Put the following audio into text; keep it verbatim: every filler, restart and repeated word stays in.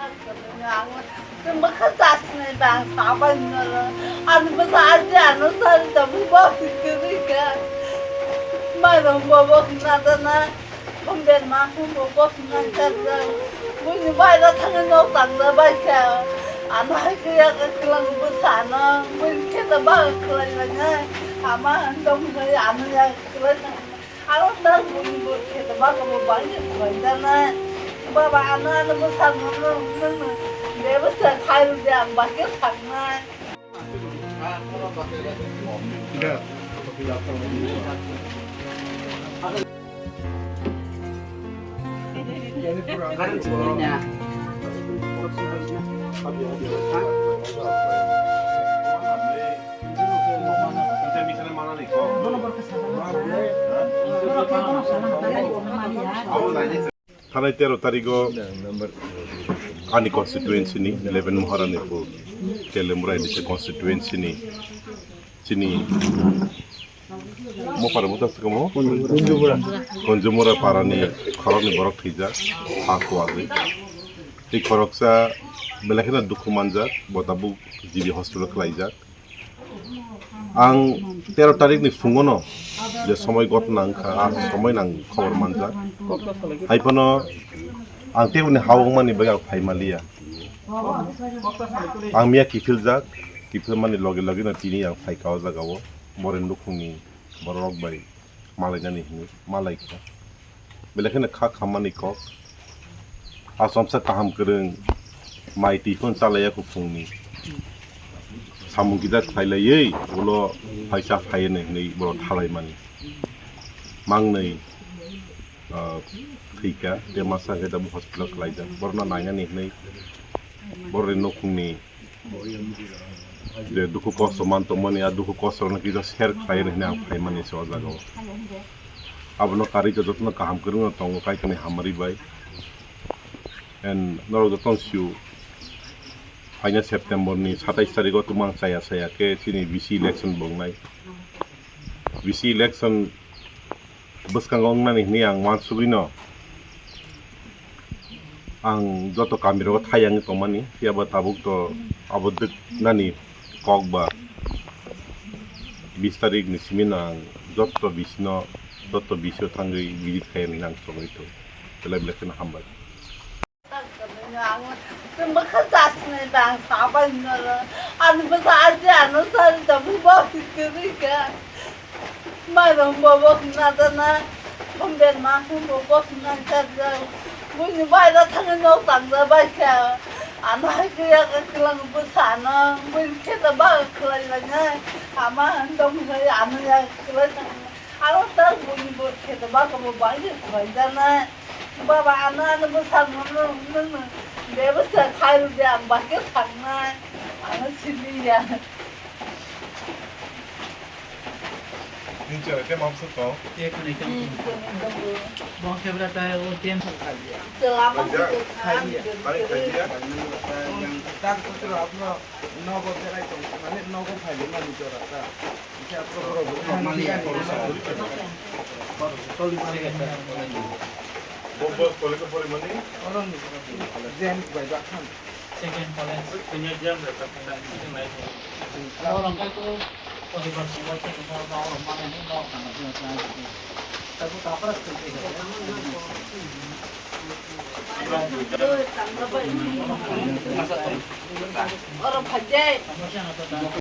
Ang bwkha chasnai ba ang sabai noro. Ani bwsa aji ano sari tabuk box kwrwi kha. Mairum bo box nadana. Hum berma hum bo box nang chajak. Buini baira thangwi nok tangda bai kha. Ano hai khe yak kwlang bwsa ano. Buini khe da ba kwlai lai nai. Ama dong hai ano yak kwlai nang. Aro nang bui bui khe ba ko bai khe bai da na. Baba ano ano bwsa no no no no. Be bwsa khai ru de ang ba khe thang na. Thanai tero tarigo ani constituency ni eleven Maharani pur Telemura ini se constituency ni chini mo para mo tak mo Konjumura para ni khorok ni borok thwijak ha kuwagwi. Tei khoroksa belai kheno dukhu manjak, bo tabuk G B hospital khlaijak. Ang tero tarikni phungono je somoi ghotna wngkha, a somoi nang khobor manjak. Haiphano ang teboni ha wngmani bagwi ang phai manliya. Ang miya kiphiljak, kiphilmani loge logeno tini ang phaikha o jagao, boreni nukhungni bororok bai malainani hinwi malaikha. Belai kheno kha khammani kok. Achomsa kaham kwrwng mai twi phano chalaiya kuphungni. Samung kisa khlailaiwi ulo phaisa phaiya hinwi borok thalaimani. Mangnwi, ah, thwikha, tei masa khe tabuk hospital khlaijak. Borokno nainani hinwi borokni nukhungni je dukhu kosto man tongmani, a dukhu kosto rokno kisa share khlai rw hinwi ang phaimani se o jagao. Abono karwi jotono kaham kwrwngno tongo Kaitorni hamari bai. And norok jotono sio, phaina September ni satais tarikgo tumang chaya chaya khe chini V C election bo wngnai. V C election bwskango wngnani hinwi ang uansugwino ang joto kamirogo thai yangwi tongmani, phiyaba tabuk to abo dwknani kok ba bis tarikni simino ang joto V C no, joto V C o thangwi visit khai hinwi ang chongwi tongo. Belai belai kheno hambai. Ang bwkha chasnai ba ang sabai noro. Ani bwsa aji ano sari tabuk box kwrwi kha. Mairum bo box nadana. Hum berma hum bo box nang chajak. Buini baira thangwi nok tangda bai kha. Ano hai khe yak kwlang bwsa ano. Buini khe da ba kwlai lai nai. Ama dong hai ano yak kwlai nang. Aro ta buini bo khe da ba ko bo bai kwlai da nai. Baba, ano, ano bwsa no, no, no, no. Be bwsa khai rw de, ang ba khe thangnai. Ano siliya. Nini chwla tei mamsa tong? Tei khwnwi tong. Hmm, khwnwi tongo. Bo khe bwla ta o tem. Chwla ma khai ya. Khai ya. Khai, khai ya. Tak putra apno nogo berai tong, mane nogo phai mani jora ta. Bo, bo, college-o porimani? Second college. Oro phai de.